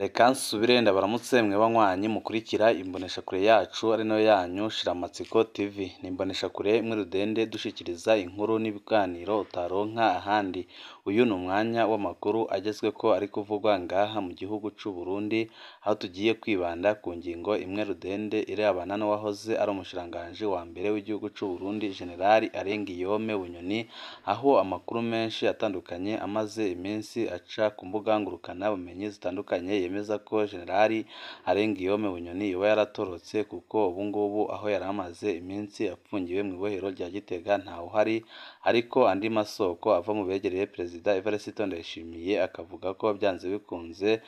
Reka nsubire ndabaramutse mwe banywanyi mukurikira imboneshakure yacu ari nayo yanyu Shiramatsiko TV. Ni imboneshakure imwe rudende dushikiriza inkuru n'ibiganiro utaronka ahandi. Uyu ni umwanya w'amakuru agezweko ari kuvugwa ngaha mu gihugu c'u Burundi, aho tugiye kwibanda ku ngingo imwe rudende irebana n'uwahoze ari umushikiranganji wa mbere w'igihugu c'u Burundi General Arengiyome Bunyoni, aho amakuru menshi atandukanye amaze iminsi aca ku mbuga ngurukanabumenyi zitandukanye yemeza ko General Arengiyome Bunyoni yoba yaratorotse, kuko ubu ngubu aho yari amaze iminsi apfungiwe mw'ibohero rya Gitega ntawuhari, ariko andi masoko ava mu begereye Perezida Evariste Ndayishimiye akavuga ko byanze bikunze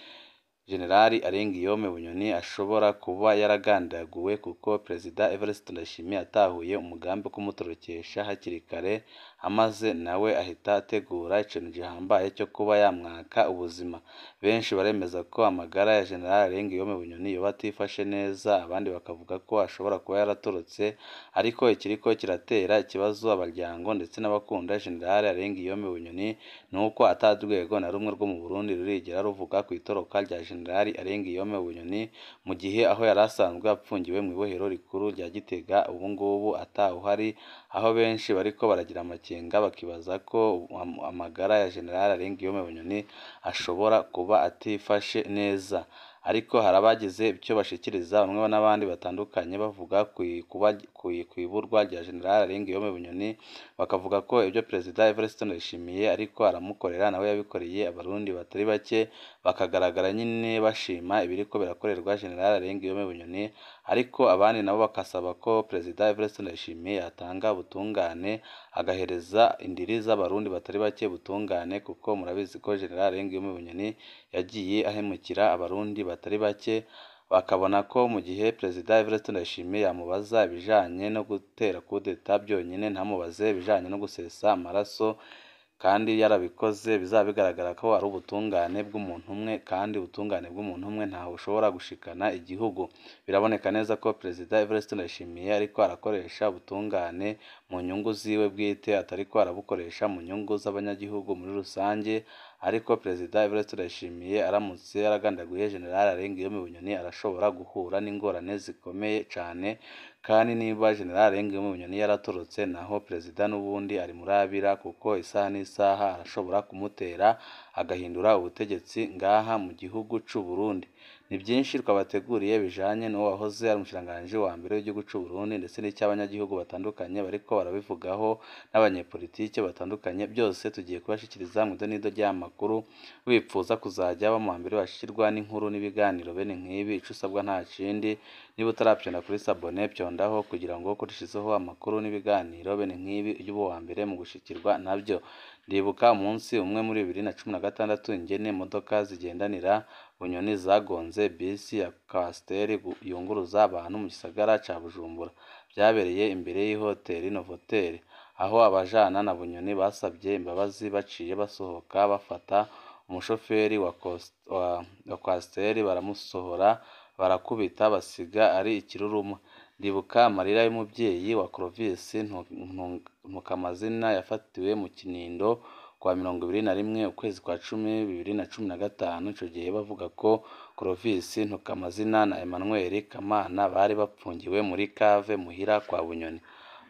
General Arengiyome Bunyoni ashobora kuba yaragandaguwe, kuko Perezida Evariste Ndayishimiye yatahuye umugambi wo kumutorokesha hakiri kare, amaze nawe ahita ategura ikintu gihambaye cyo kuba yamwaka ubuzima. Benshi baremeza ko amagara ya General Arengiyome Bunyoni yoba atifashe neza, abandi bakavuga ko ashobora kuba yaratorotse, ariko ikiriko kiratera ikibazo abaryango ndetse n'abakunda General Arengiyome Bunyoni ni uko ata rwego na rumwe rwo mu Burundi rurigera ruvuga ku itoroka rya General Arengiyome Bunyoni, mu gihe aho yari asanzwe apfungiwe mw'ibohero rikuru rya Gitega ubu ngubu atawuhari, aho benshi bariko baragira amakenga bakibaza ko amagara ya General Arengiyome Bunyoni ashobora kuba atifashe neza. Ariko hari abagize icyo bashikiriza bamwe n'abandi batandukanye bavuga kw'iburwa rya General Arengiyome Bunyoni, bakavuga ko ibyo Perezida Evariste Ndayishimiye ariko aramukorera nawe yabikoreye abarundi batari bake, bakagaragara nyine bashima ibiriko birakorerwa General Arengiyome Bunyoni, ariko abandi nabo bakasaba ko Perezida Evariste Ndayishimiye yatanga ubutungane agahereza indiri z'abarundi batari bake ubutungane, kuko murabizi ko General Arengiyome Bunyoni yagiye ahemukira abarundi batari bake, bakabona ko mu gihe Perezida Evariste Ndayishimiye yamubaza ibijanye no gutera kudeta byonyine ntamubaze ibijanye no gusesa amaraso kandi yarabikoze, bizaba bigaragara ko ari ubutungane bw'umuntu umwe, kandi ubutungane bw'umuntu umwe ntaho bushobora gushikana igihugu. Biraboneka neza ko Perezida Evariste Ndayishimiye ariko arakoresha ubutungane mu nyungu ziwe bwite, atariko arabukoresha mu nyungu z'abanyagihugu muri rusange, ariko Perezida Evariste Ndayishimiye aramutse yaragandaguye General Arengiyome Bunyoni arashobora guhura n'ingorane zikomeye cane, kandi niba General Arengiyome Bunyoni yaratorotse naho Perezida n'ubundi ari murabira, kuko isaha n'isaha arashobora kumutera agahindura ubutegetsi ngaha mu gihugu c'u Burundi. Ni byinshi twabateguriye bijanye n'uwo wahoze ari umushikiranganji wa mbere w'igihugu c'u Burundi ndetse n'icy'abanyagihugu batandukanye bariko barabivugaho n'abanyepolitike batandukanye, byose tugiye kubashikiriza mu idonido ry'amakuru. Wipfuza kuzajya uba mu mbere bashikirwa n'inkuru n'ibiganiro bene nk'ibi, ico usabwa nta kindi, niba utarapyonda kuri sabone pyondaho kugira ngo uko dushizeho amakuru n'ibiganiro bene nk'ibi ujye uba uwa mbere mu gushikirwa nabyo. Ndibuka umunsi umwe muri 2016 ingene imodoka zigendanira Bunyoni zagonze bisi ya Coaster yunguruza abantu mu gisagara ca Bujumbura. Vyabereye imbere y'ihoteri Novotel, aho abajana na Bunyoni basabye imbabazi baciye basohoka bafata umushoferi wa Coaster baramusohora barakubita basiga ari ikiruruma. Ndibuka amarira y'umuvyeyi wa Clovis Ntukamazina yafatiwe mu Kinindo kuwa 21 ukwezi kwa 10 2015, ico gihe bavuga ko Clovis Ntukamazina na Emmanuel Kamana bari bapfungiwe muri cave muhira kwa Bunyoni.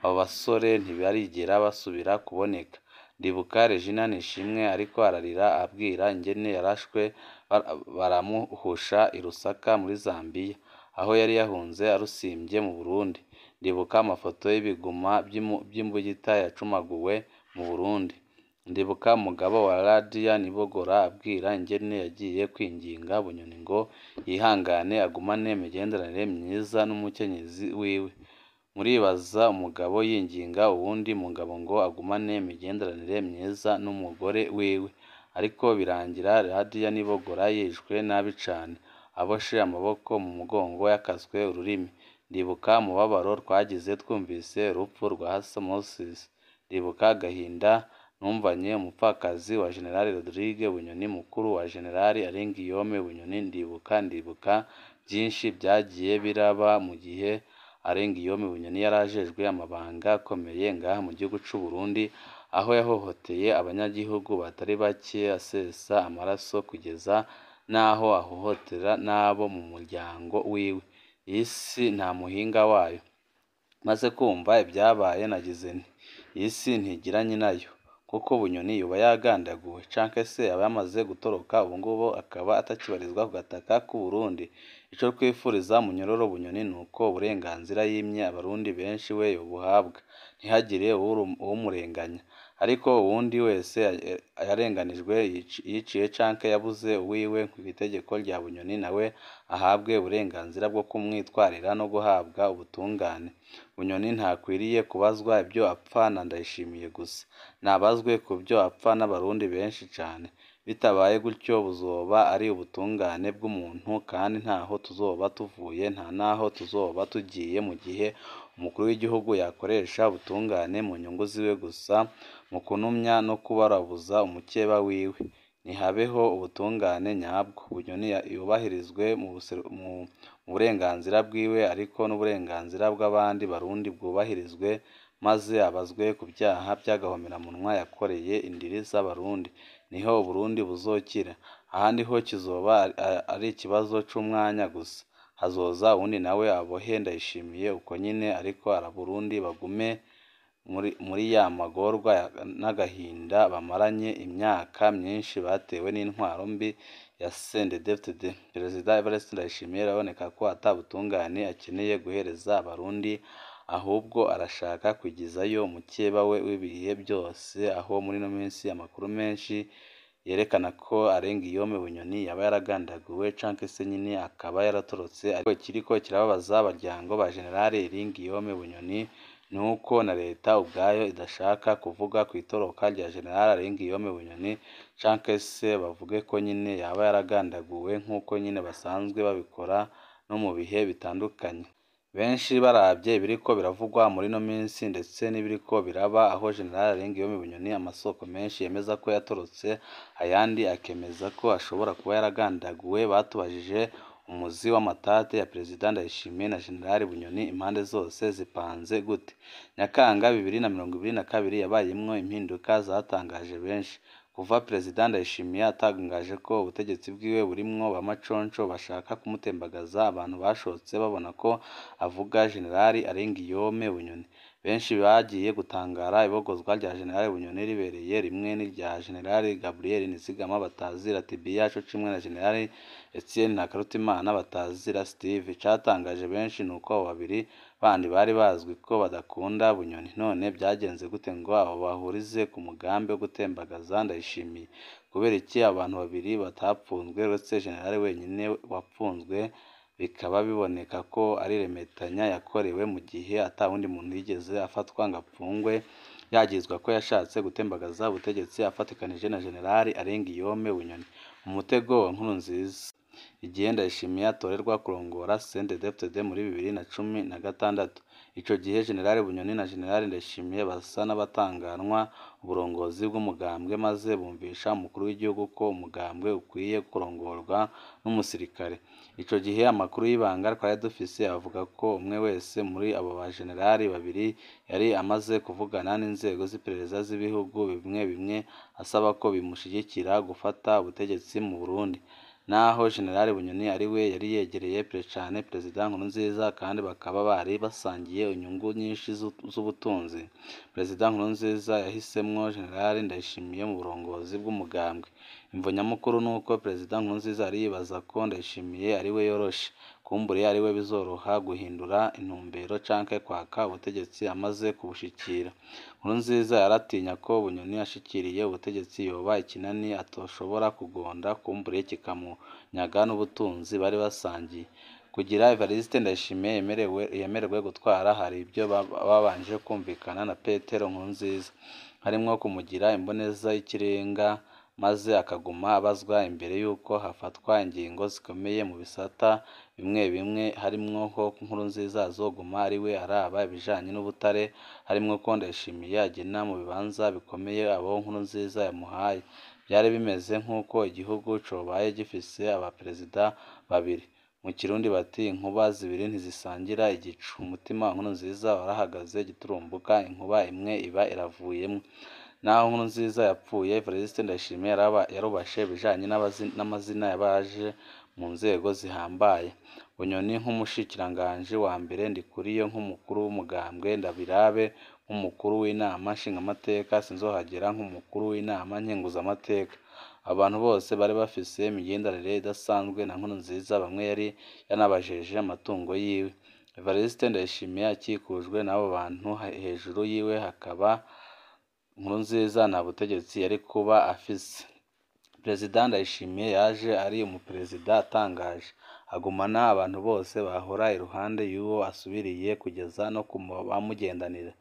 Abo basore ntibarigera basubira kuboneka. Ndibuka Regina Nishimwe ariko ararira abwira ingene yarashwe baramuhusha i Lusaka muri Zambiya, aho yari yahunze arusimvye mu Burundi. Ndibuka amafoto y'ibiguma vy'imbugita yacumaguwe mu Burundi. Ndibuka umugabo wa Radiya Nibogora abwira ingene yagiye kwinginga Bunyoni ngo yihangane agumane imigenderanire myiza n'umukenyezi wiwe. Muribaza umugabo yinginga uwundi mugabo ngo agumane imigenderanire myiza n'umugore wiwe, ariko birangira Radiya Nibogora yishwe nabi cane, aboshe amaboko mu mugongo yakaswe ururimi. Ndibuka umubabaro twagize twumvise urupfu rwa Moses. Ndibuka agahinda numvanye umupfakazi wa General Rodrigue Bunyoni mukuru wa General Arengiyome Bunyoni. Ndibuka byinshi byagiye biraba mu gihe Arengiyome Bunyoni yari ajejwe amabanga akomeye ngaha mu gihugu c'u Burundi, aho yahohoteye abanyagihugu batari bake asesa amaraso kugeza naho ahohotera n'abo mu muryango wiwe. Iyi si nta muhinga wayo. Maze kumva ibyabaye nagize nti: iyi si ntigira nyinayo, kuko Bunyoni yoba yagandaguwe canke se aba yamaze gutoroka ubungubu akaba atakibarizwa ku gataka k'u Burundi. Ico twifuriza Munyororo Bunyoni nuko uburenganzira yimye abarundi benshi we yobuhabwa, ntihagire uwumurenganya. Ariko uwundi wese yarenganijwe, yiciwe canke yabuze uwiwe kw'itegeko rya Bunyoni nawe ahabwe uburenganzira bwo kumwitwarira no guhabwa ubutungane. Bunyoni ntakwiriye kubazwa ibyo apfa na Ndayishimiye gusa, nabazwe ku byo apfa n'abarundi benshi cane. Bitabaye gutyo buzoba ari ubutungane bw'umuntu kandi ntaho tuzoba tuvuye nta naho tuzoba tugiye mu gihe umukuru w'igihugu yakoresha ubutungane mu nyungu ziwe gusa, mu kunumya no kubarabuza umukeba wiwe. Nihabeho ubutungane nyabwo, Bunyoni yubahirizwe mu burenganzira bwiwe ariko n'uburenganzira bw'abandi barundi bwubahirizwe, maze abazwe ku vyaha vy'agahomeраmunwa yakoreye indiri z'abarundi. Niho Uburundi buzokira. Ahandi ho kizoba ari ikibazo c'umwanya gusa. Hazoza uwundi nawe abohe Ndayishimiye uko nyene, ariko abarundi bagume muri ya magorwa n'agahinda bamaranye imyaka myinshi batewe n'intwaro mbi ya CNDD-FDD. Perezida Evariste Ndayishimiye biraboneka ko ata butungane akeneye guhereza abarundi, ahubwo arashaka kwigizayo umukeba we w'ibihe byose, aho muri ino minsi amakuru menshi yerekana ko Arengiyome Bunyoni yaba yaragandaguwe canke se nyine akaba yaratorotse. Ariko ikiriko kirababaza abaryango ba General Arengiyome Bunyoni nuko na leta ubwayo idashaka kuvuga kw'itoroka rya General Arengiyome Bunyoni canke se bavuge ko nyine yaba yaragandaguwe nk'uko nyine basanzwe babikora no mu bihe bitandukanye. Benshi baravye ibiriko biravugwa muri ino minsi ndetse n'ibiriko biraba, aho General Arengiyome Bunyoni amasoko menshi yemeza ko yatorotse, ayandi akemeza ko ashobora kuba yaragandaguwe. Batubajije umuzi w'amatate ya Perezida Ndayishimiye na General Bunyoni, impande zose zipanze gute? Nyakanga 2022 yabayemwo impinduka zatangaje benshi. Kuva Perezida Ndayishimiye atangaje ko ubutegetsi bwiwe burimwo ba maconco bashaka kumutembagaza, abantu bashotse babona ko avuga General Arengiyome Bunyoni. Benshi bagiye gutangara ibogozwa rya General Bunyoni ribereye rimwe n'irya General Gabriel Nizigama batazira Tibiya co kimwe na General Etienne Ntakarutimana batazira Steve. Icatangaje benshi nuko abo babiri bandi bari bazwi ko badakunda Bunyoni. None vyagenze gute ngo abo bahurize ku mugambi wo gutembagaza Ndayishimiye? Kubera iki abantu babiri batapfunzwe uretse General wenyene wapfunzwe, bikaba biboneka ko ari remetanya yakorewe mu gihe ata wundi muntu yigeze afatwa ngo apfungwe, yagizwa ko yashatse gutembagaza ubutegetsi afatikanije na General Arengiyome Bunyoni? Umutego wa Nkurunziza. Igihe Ndayishimiye atorerwa kurongora CNDD-FDD muri 2016, ico gihe General Bunyoni na General Ndayishimiye basa n'abatanganwa uburongozi bw'umugambwe, maze bumvisha umukuru w'igihugu ko umugambwe ukwiye kurongorwa n'umusirikare. Ico gihe amakuru y'ibanga twari dufise avuga ko umwe wese muri abo ba generali babiri yari amaze kuvugana n'inzego z'iperereza z'ibihugu bimwe bimwe asaba ko bimushigikira gufata ubutegetsi mu Burundi. Naho General Bunyoni ari we yari yegereye cane Perezida Nkurunziza kandi bakaba bari basangiye inyungu nyinshi z'ubutunzi, Perezida Nkurunziza yahisemwo General Ndayishimiye mu burongozi bw'umugambwe. Imvo nyamukuru nuko Perezida Nkurunziza yari yibaza ko Ndayishimiye ari we yoroshe, kumbure ari we bizoroha guhindura intumbero canke kwaka ubutegetsi amaze kubushikira. Nkurunziza yaratinya ko Bunyoni ashikiriye ubutegetsi yoba ikinani atoshobora kugonda, kumbure kikamunyaga n'ubutunzi bari basangiye. Kugira Evariste Ndayishimiye yemererwe gutwara, hari ibyo babanje kumvikana na Petero Nkurunziza, harimwo kumugira imboneza y'ikirenga maze akaguma abazwa imbere y'uko hafatwa ingingo zikomeye mu bisata bimwe bimwe, harimwo ko Nkurunziza azoguma ari we araba ibijanye n'ubutare, harimwo ko Ndayishimiye agena mu bibanza bikomeye abo Nkurunziza yamuhaye. Vyari bimeze nk'uko igihugu cobaye gifise abaperezida babiri. Mu Kirundi bati inkuba zibiri ntizisangira igicu. Umutima wa Nkurunziza warahagaze giturumbuka, inkuba imwe iba iravuyemwo. Naho Nkurunziza yapfuye, Evariste Ndayishimiye yarubashe ibijanye n'amazina y'abaje mu nzego zihambaye. Bunyoni nk'umushikiranganji wa mbere, Ndikuriyo nk'umukuru w'umugambwe, Ndabirabe nk'umukuru w'inama nshingamateka, Sinzohagera nk'umukuru w'inama nkenguzamateka. Abantu bose bari bafise imigenderanire idasanzwe na Nkurunziza, bamwe yari yanabajeje amatungo yiwe. Evariste Ndayishimiye akikujwe n'abo bantu, hejuru yiwe hakaba Nkurunziza, nta butegetsi yari kuba afise. Perezida Ndayishimiye yaje ari umuperezida atangaje, agumana abantu bose bahora iruhande y'uwo asubiriye kugeza no ku bamugendanira.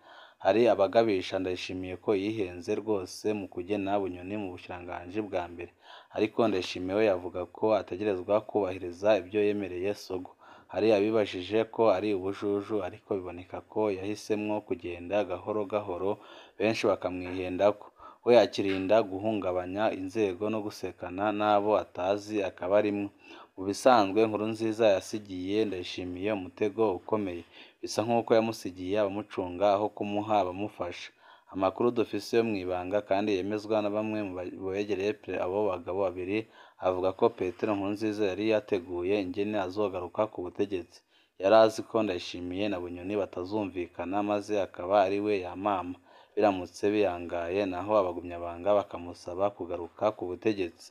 Hari abagabisha Ndayishimiye ko yihenze rwose mu kugena Bunyoni mu bushikiranganji bwa mbere, ariko Ndayishimiye we yavuga ko ategerezwa kubahiriza ibyo yemereye Sogo. Hari abibajije ko ari ubujuju, ariko biboneka ko yahisemwo kugenda gahoro gahoro, benshi bakamwihendako. We akirinda guhungabanya inzego no gusekana n'abo atazi akaba arimwo. Mu bisanzwe Nkurunziza yasigiye Ndayishimiye umutego ukomeye, bisa nk'uko yamusigiye abamucunga aho kumuha abamufasha. Amakuru dufise yo mw'ibanga kandi yemezwa na bamwe mu begereye abo bagabo babiri, avuga ko Petero Nkurunziza yari yateguye ingene azogaruka ku butegetsi. Yari azi ko Ndayishimiye na Bunyoni batazumvikana, maze akaba ariwe yamama biramutse biyangaye, naho abagumyabanga bakamusaba kugaruka ku butegetsi.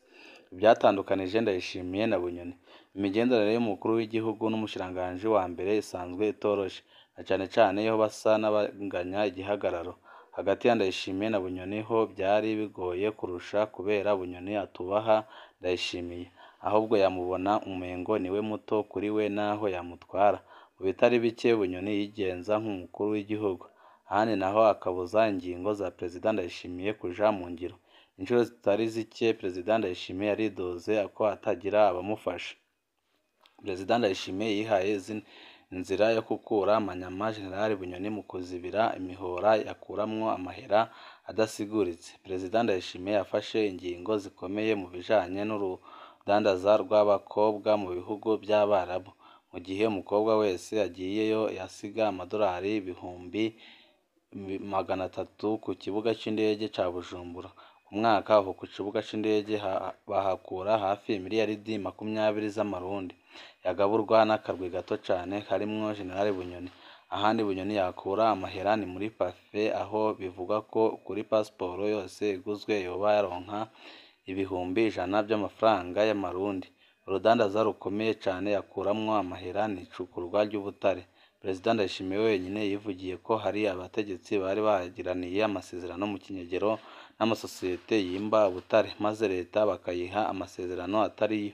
Ivyatandukanije Ndayishimiye na Bunyoni. Imigenderanire y'umukuru w'igihugu n'umushikiranganji wa mbere isanzwe itoroshe, na cane cane iyo basa n'abanganya igihagararo. Hagati ya Ndayishimiye na Bunyoni ho vyari bigoye kurusha, kubera Bunyoni atubaha Ndayishimiye, ahubwo yamubona umengo niwe muto kuri we naho yamutwara. Mu bitari bike Bunyoni yigenza nk'umukuru w'igihugu, ahandi naho akabuza ingingo za Perezida Ndayishimiye kuja mu ngiro. Incuro zitari zike Perezida Ndayishimiye yaridoze ko atagira abamufasha. Perezida Ndayishimiye yihaye inzira yo gukura amanyama Jenerali Bunyoni mu kuzibira imihora yakuramwo amahera adasiguritse. Perezida Ndayishimiye yafashe ingingo zikomeye mu bijanye n'urudandaza rw'abakobwa mu bihugu vy'Abarabu. Mu gihe umukobwa wese agiyeyo yasiga amadorari 300,000 ku kibuga c'indege ca Bujumbura. Ku mwaka aho ku kibuga c'indege bahakura hafi imiriyaridi 20 z'amarundi, yagaburwa n'akarwi gato cane karimwo Jenerali Bunyoni. Ahandi Bunyoni yakura amahera ni muri Parfait, aho bivugwa ko kuri pasiporo yose iguzwe yoba yaronka 100,000 vy'amafaranga y'amarundi. Urudandaza rukomeye cane yakuramwo amahera ni icukurwa ry'ubutare. Perezida Ndayishimiye wenyene yivugiye ko hari abategetsi bari bagiraniye amasezerano mu kinyegero n'amasosiyete yimba ubutare, maze leta bakayiha amasezerano atariyo.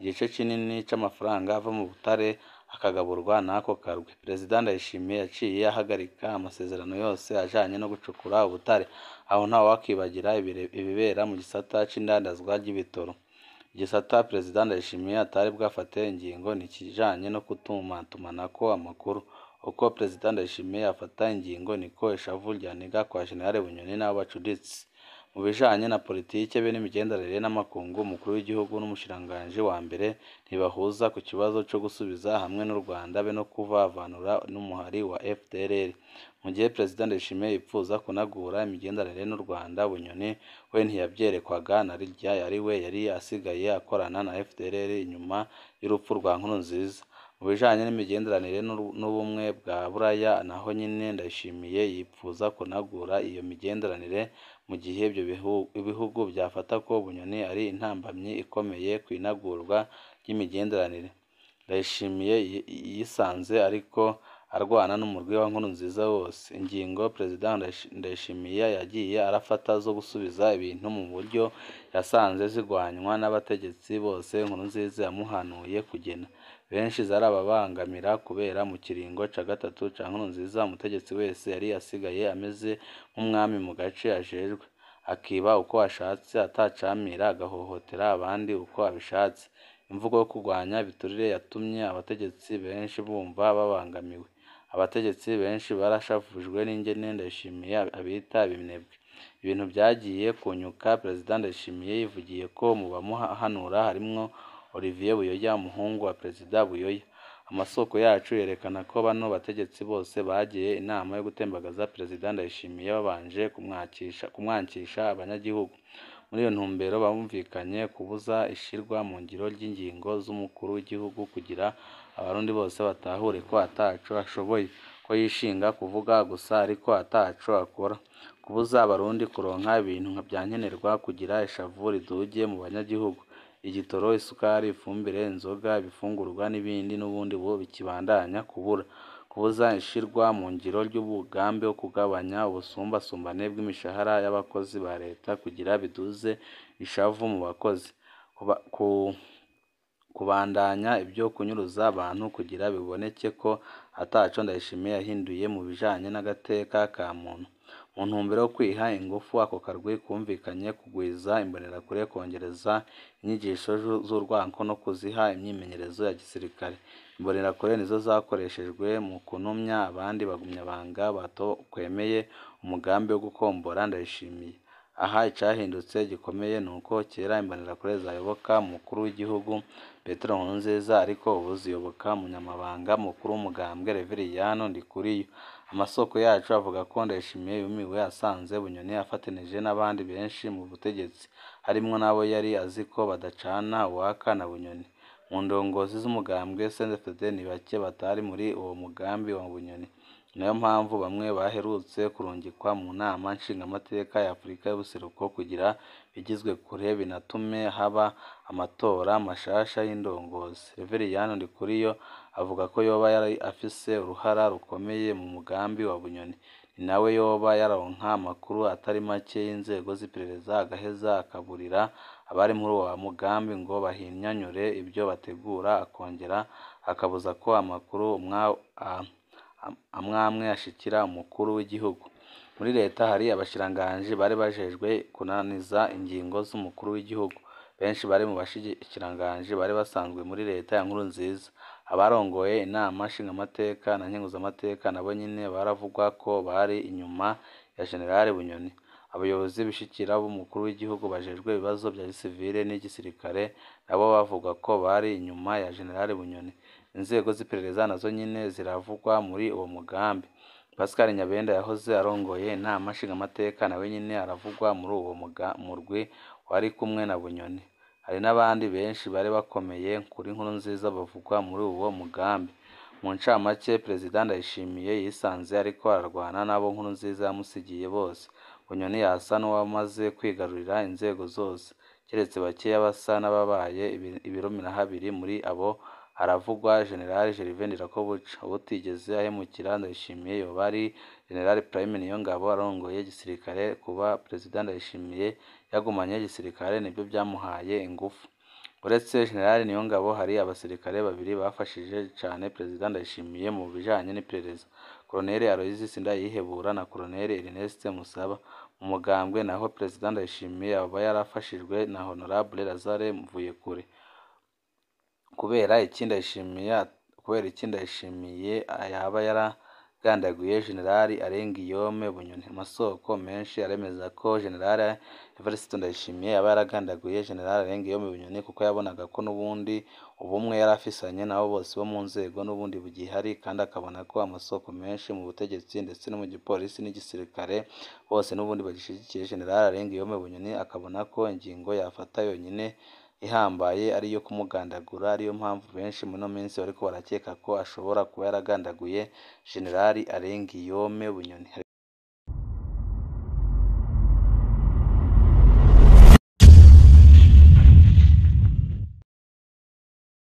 Igice kinini c'amafaranga ava mu butare akagaburwa n'ako karwi. Perezida Ndayishimiye yaciye ahagarika amasezerano yose ajanye no gucukura ubutare. Aho ntawokibagira ibibera mu gisata c'indandazwa ry'ibitoro. Igisata Perezida Ndayishimiye atari bwafate ingingo ni ikijanye no gutumatumanako amakuru. Uko Perezida Ndayishimiye afata ingingo niko ishavu ryaniga kwa Jenerali Bunyoni n'abo bacuditse. Mu bijanye na politike be n'imigenderanire n'amakungu, umukuru w'igihugu n'umushikiranganji wa mbere ntibahuza ku kibazo co gusubiza hamwe n'u Rwanda be no kuvavanura n'umuhari wa FDLR. Mu gihe Perezida Ndayishimiye yipfuza kunagura imigenderanire n'u Rwanda, Bunyoni we ntiyavyerekwaga na rirya ari we yari asigaye akorana na FDLR inyuma y'urupfu rwa Nkurunziza. Mu bijanye n'imigenderanire n'ubumwe bwa Buraya naho nyene Ndayishimiye yipfuza kunagura iyo migenderanire mu gihe ivyo bihugu vyafata ko Bunyoni ari intambamyi ikomeye kw'inagurwa ry'imigenderanire. Ndayishimiye yisanze ariko arwana n'umurwi wa Nkurunziza wose. Ingingo Perezida Ndayishimiye yagiye arafata zo gusubiza ibintu mu buryo yasanze zigwanywa n'abategetsi bose Nkurunziza yamuhanuye kugena. Benshi zarababangamira kubera mu kiringo ca gatatu ca Nkurunziza umutegetsi wese yari asigaye ameze nk'umwami mu gace ajejwe, akiba uko ashatse, atacamira, agahohotera abandi uko abishatse. Imvugo yo kurwanya ibiturire yatumye abategetsi benshi bumva babangamiwe. Abategetsi benshi barashavujwe n'ingene Ndayishimiye abita ibinebwe. Ibintu vyagiye kunyuka Perezida Ndayishimiye yivugiye ko mu bamuhanura harimwo Olivier Buyoya, umuhungu wa Perezida Buyoya. Amasoko yacu yerekana ko bano bategetsi bose bagiye inama yo gutembagaza Perezida Ndayishimiye babanje kumwankisha abanyagihugu. Muri iyo ntumbero bumvikanye kubuza ishirwa mu ngiro ry'ingingo z'umukuru w'igihugu kugira abarundi bose batahure ko ataco ashoboye, ko yishinga kuvuga gusa ariko ataco akora. Kubuza abarundi kuronka ibintu vya nkenerwa kugira ishavu riduge mu banyagihugu. Igitoro, isukari, ifumbire, inzoga, ibifungurwa n'ibindi n'ubundi bikibandanya kubura. Kubuza ishirwa mu ngiro ry'umugambi wo kugabanya ubusumbasumbane bw'imishahara y'abakozi ba leta kugira biduze ishavu mu bakozi. Kubandanya ivyo kunyuruza abantu kugira biboneke ko ataco Ndayishimiye yahinduye mu bijanye n'agateka ka muntu. Mu ntumbero yo kwiha ingufu ako karwi kumvikanye kugwiza imbonerakure, kongereza inyigisho z'urwanko no kuziha imyimenyerezo ya gisirikare. Imbonerakure nizo zakoreshejwe mu kunumya abandi bagumyabanga batokwemeye umugambi wo gukombora Ndayishimiye. Aha icahindutse gikomeye nuko kera imbonerakure zayoboka umukuru w'igihugu Petero Nkurunziza, ariko ubu ziyoboka umunyamabanga mukuru w'umugambwe Reveriyano Ndikuriyo. Amasoko yacu avuga ko Ndayishimiye yumiwe asanze Bunyoni afatanije n'abandi benshi mu butegetsi, harimwo n'abo yari azi ko badacana uwaka na Bunyoni. Mu ndongozi z'umugambwe CNDD-FDD ni bake batari muri uwo mugambi wa Bunyoni. Ni nayo mpamvu bamwe baherutse kurungikwa mu nama nshingamateka ya Afurika y'ubuseruko kugira bigizwe kure binatume haba amatora mashasha y'indongozi. Reveriyano Ndikuriyo avuga ko yoba yari afise uruhara rukomeye mu mugambi wa Bunyoni. Ni nawe yoba yaronka amakuru atari make y'inzego z'iperereza agaheza akaburira abari muri uwo mugambi ngo bahinyanyure ibyo bategura, akongera akabuza ko amakuru amwamwe ashikira umukuru w'igihugu. Muri leta hari abashikiranganji bari bajejwe kunaniza ingingo z'umukuru w'igihugu. Benshi bari mu bashikiranganji bari basanzwe muri leta ya Nkurunziza. Abarongoye inama nshingamateka na nkenguzamateka nabo nyene baravugwa ko bari inyuma ya Jenerali Bunyoni. Abayobozi bishikira b'umukuru w'igihugu bajejwe ibibazo vya gisivile n'igisirikare nabo bavugwa ko bari inyuma ya Jenerali Bunyoni. Inzego z'iperereza nazo nyene ziravugwa muri uwo mugambi. Pascal Nyabenda yahoze arongoye inama nshingamateka nawe nyene aravugwa muri uwo murwi wari kumwe na Bunyoni. Hari n'abandi benshi bari bakomeye kuri Nkurunziza bavugwa muri uwo mugambi. Mu ncamake, Perezida Ndayishimiye yisanze ariko ararwana n'abo Nkurunziza yamusigiye bose. Bunyoni yasa n'uwamaze kwigarurira inzego zose, keretse bakeya basa n'ababaye ibirumirahabiri. Muri abo haravugwa Jenerali Gervais Ndirakobuca, uwutigeze ahemukira Ndayishimiye yoba ari Jenerali Prime Niyongabo arongoye igisirikare. Kuba Perezida Ndayishimiye yagumanye igisirikare nibyo byamuhaye ingufu. Uretse Jenerali Niyongabo hari abasirikare babiri bafashije cane Perezida Ndayishimiye mu bijanye n'iperereza: Colonel Aloys Sindayihebura na Colonel Ernest Musaba. Mu mugambwe naho Perezida Ndayishimiye aba yarafashijwe na Honorable Lazare Mvuyekure. Kubera iki Ndayishimiye yaba yaragandaguye Jenerali Alain-Guillaume Bunyoni? Amasoko menshi aremeza ko Jenerali Evariste Ndayishimiye yaba yaragandaguye Jenerali Alain-Guillaume Bunyoni kuko yabonaga ko n'ubundi ubumwe yari afisanye n'abo bose bo mu nzego n'ubundi bugihari, kandi akabona ko amasoko menshi mu butegetsi ndetse no mu gipolisi n'igisirikare bose n'ubundi bagishigikiye Jenerali Alain-Guillaume Bunyoni, akabona ko ingingo yafata yonyine ihambaye ari iyo kumugandagura. Ariyo mpamvu benshi muri ino minsi bariko barakeka ko ashobora kuba yaragandaguye Jenerali Alain-Guillaume Bunyoni.